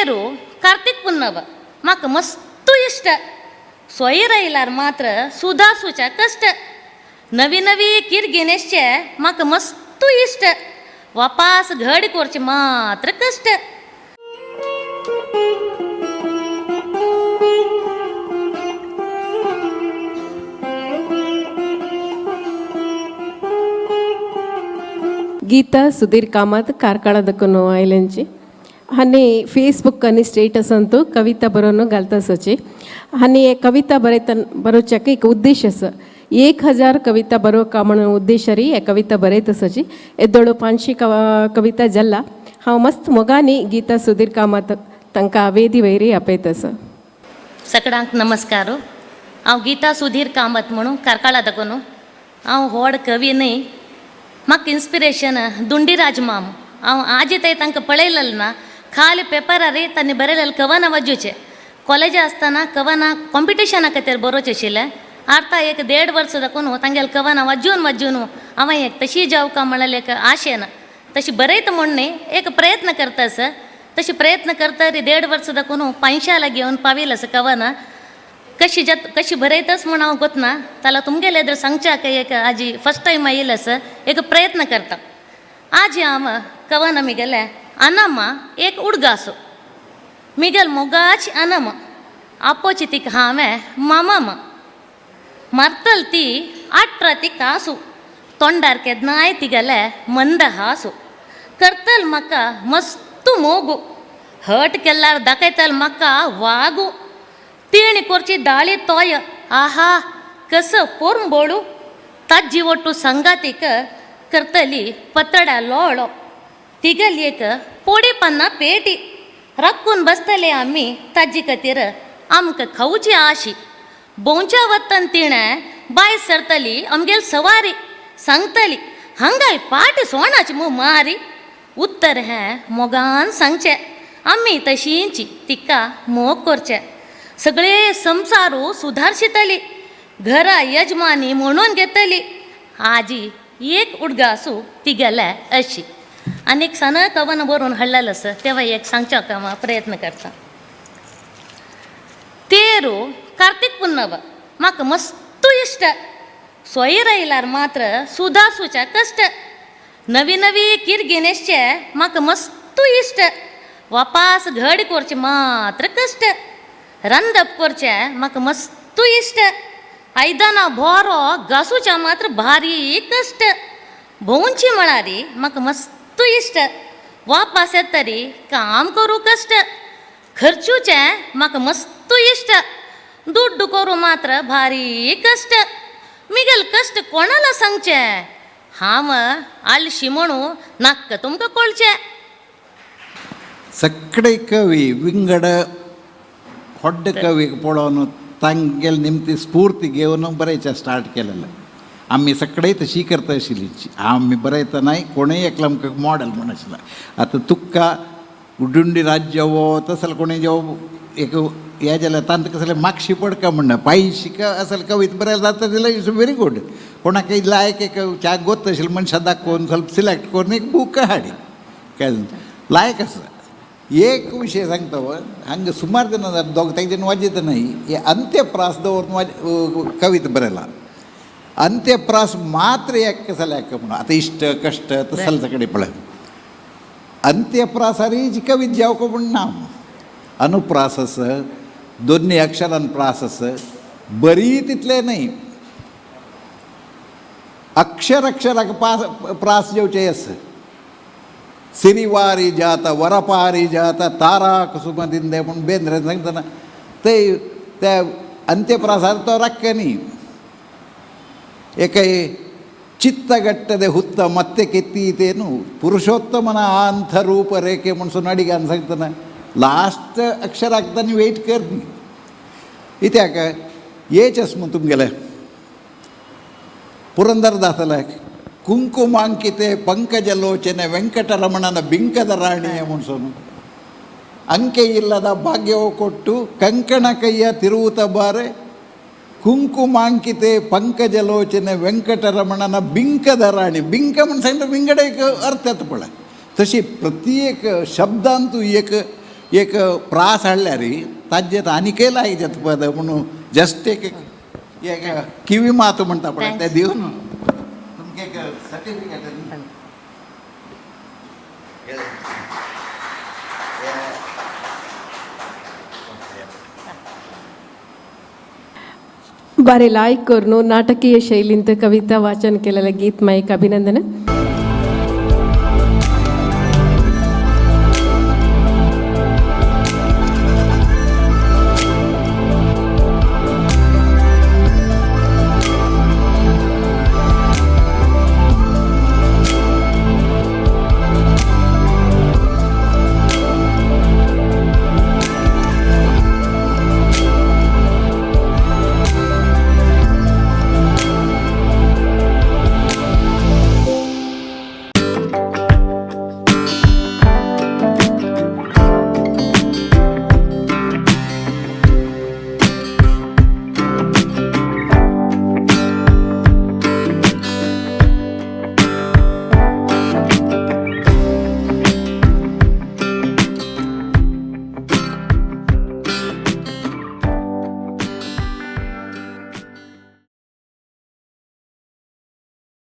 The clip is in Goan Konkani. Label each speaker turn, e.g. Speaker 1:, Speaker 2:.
Speaker 1: ತೇರು कार्तीक पुन्नव म्हाका मस्त इश्ट. सोयर आयल्यार मात्र सुदासूच्या कश्ट. नवी नवी किरगी न्हेसचे म्हाका मस्त इश्ट. वापास घड करचे मात्र कश्ट.
Speaker 2: गीता सुधीर कामत ಕಾರ್ಕಳದಕ್ಕೂ ಐಲಂಚಿ ಹನಿ ಫೇಸ್ಬುಕ್ ಅನ್ನಿ ಸ್ಟೇಟಸ್ ಅಂತೂ ಕವಿತಾ ಬರೋನು ಗಲ್ತಸಚಿ. ಹನಿ ಕವಿತಾ ಬರೆತ ಬರೋಚಕ್ಕೆ एक ಉದ್ದೇಶ ಸ 1000 ಕವಿತಾ ಬರೋ ಕಾಮಣ ಉದ್ದೇಶ ರೀ. ಕವಿತಾ ಬರೆತ ಸಚಿ ಎದ್ದೋಳು ಪಾಂಚಿ ಕವಿತಾ ಜಲ್ಲ. हांव मस्त मोगानी गीता सुधीर कामत तांकां वेदी वैरी आपयता सर.
Speaker 1: सगळ्यांक नमस्कार. हांव गीता सुधीर कामत म्हणून कार्कळा दाखोवन. हांव व्हड कवी न्हय. म्हाका इन्स्पिरेशन दुंडीराज माम. हांव आजी थंय तांकां पळयलेलें ना, खाली पेपरार तांणी बरयलेलें कवनां वाजोवचें. कॉलेजा आसतना कवनां कॉम्पिटिशना खातीर बरोवचें आशिल्लें. आतां एक देड वर्स दाखोवन तांगेलें कवनां वाजून वाजून हांवें एक तशी जावका म्हणलें एक आशेन तशी बरयता म्हूण न्ही, एक प्रयत्न करता सर. तशी प्रयत्न करता री देड वर्स दाखोवन पांयश्या लागीं येवन पाविल्लें आसा. कवनां कशी जात, कशी बरयतच म्हूण हांव गोतना ताला तुमगेले एदर सांगच्याक एक आजी फर्स्ट टायम आयिल्लें आसा, एक प्रयत्न करता. आजी हांव कवन मिगेले. अनम एक उडगासो मिगेल मोगाची अनम आपोची तिका हांवें मामाम मर्तल ती 18 ती कासू तोंडार केन्नाय तिगेले मंद हासू. करतल म्हाका मस्त मोगू, हट केल्यार दाखयतल म्हाका वागू. तिणी कोरची दाळी तोय, आहा कस पोरंबोळू. ताजी ಒಟ್ಟು ಸಂಗಾತಿಕ करतली पतड्या लोळो. तिगली एक पोडी पन्ना पेटी राखून बसतले आमी ताजी खातीर आमकां खावची आशी. भोंवच्या वतन तिणें बाय सरतली आमगेल सवारी, सांगतली हांगाय पाट सोणाची मू मारी. उत्तर हें मोगान सांगचें, आमी तशींची तिका मोग करचें. सगळे संवसारू सुदारशितली, घरा यजमानी म्हणून घेतली. आजी एक उडगासू तिगेले अशी. आनी एक सान कवन बरोवन हाडलेलें आसा, तेव्हा एक सांगच्या हांव प्रयत्न करता. ತೇರು कार्तीक पुन्नव म्हाका मस्त इश्ट. सोयर आयल्यार मात्र सुदासूच्या कश्ट. नवी नवी किरगी न्हेसचे म्हाका मस्त इश्ट. वापास घड करचें मात्र कश्ट. रांदप करचें म्हाका मस्त इश्ट. आयदनां बोरो घासूच्या मात्र भारी कश्ट. भोंवची म्हळ्यार म्हाका मस्त इश्ट. वापास येतरी काम करूं कश्ट. खर्चूचें म्हाका मस्त इश्ट. दुड्डू करूं मात्र भारी कश्ट. मिगेल कश्ट कोणाला सांगचें? हांव आळशी म्हणू नाक्क तुमकां कळचें.
Speaker 3: सगळे कवी विंगड होड्ड कवी पळोवन तांगेले निमती स्फूर्ती घेवन बरयचें स्टार्ट केलेलें. आमी सगळे तशी करता आशिल्ली. आमी बरयतनाय कोणूय एकलो आमकां मॉडल म्हूण आशिल्लो. आतां तुका उडुंडी राज्य वो तसले कोणी जो एक हें जाल्यार तांकां कसलें मागशी पडका म्हणना पांयशी असल कविता बरयला जाता जाल्यार it's very good. कोणाकय लायक एक च्या गोत आशिल्ले मनशां दाखोवन ಸ್ವಲ್ಪ सिलेक्ट करून एक बूक हाडी काय लायक आसा. एक विशय सांगता हो, हांगा सुमार जाणां दोग तेग जाण वाजयता न्हय हे अंत्यप्रास दवरून वाज कविता बरयला. अंत्यप्रास मात्र एक जाल्यार म्हणून आतां इश्ट कश्ट तसले कडेन पळय अंत्यप्रासारी जी कविता जावको म्हूण ना. अनुप्रास आसा, दोन्ही अक्षरान प्रास आसा, बरी तितले न्हय. अक्षर अक्षराक पास प्रास जेवचे आसा. सिरिवारी जात वरपारी जात तारा कुसुम दिंदे म्हूण बेंद्रे सांगतना ते त्या अंत्यप्रासार तो राख्य न्ही. एकय ಚಿತ್ತಗಟ್ಟದೆ ಹುತ್ತ ಮತ್ತೆ ಕೆತ್ತೀತೇನು ಪುರುಷೋತ್ತಮನ ಆಂಥ ರೂಪ ರೇಖೆ म्हणसून ಅಡಿಗಾन सांगतना लास्ट अक्षर हाकता वेट कर न्ही. कित्याक येच आस मू तुमगेलें ಪುರಂದರದಾಸಲ ಕುಂಕುಮಾಂಕಿತೆ ಪಂಕಜಲೋಚನೆ ವೆಂಕಟರಮಣನ ಬಿಂಕದ ರಾಣಿಯ ಮುಣಸೋನು ಅಂಕೆ ಇಲ್ಲದ ಭಾಗ್ಯವು ಕೊಟ್ಟು ಕಂಕಣ ಕೈಯ ತಿರುವುತ ಬಾರೆ. ಕುಂಕುಮಾಂಕಿತೆ ಪಂಕಜಲೋಚನೆ ವೆಂಕಟರಮಣನ ಬಿಂಕದ ರಾಣಿ. ಬಿಂಕ म्हणसंग विंगड एक अर्थ येता पळय. तशी प्रत्येक शब्दांतू एक एक प्रास हाडल्यार ताजेर आनीकय लायक पद म्हणून जस्ट एक एक किवी मात म्हणटा पळय तें दिवन तुमकां एक सर्टिफिकेट.
Speaker 2: बारे लायक करून नाटकीय शैलींत कविता वाचन केलेलं गीत माईक अभिनंदन.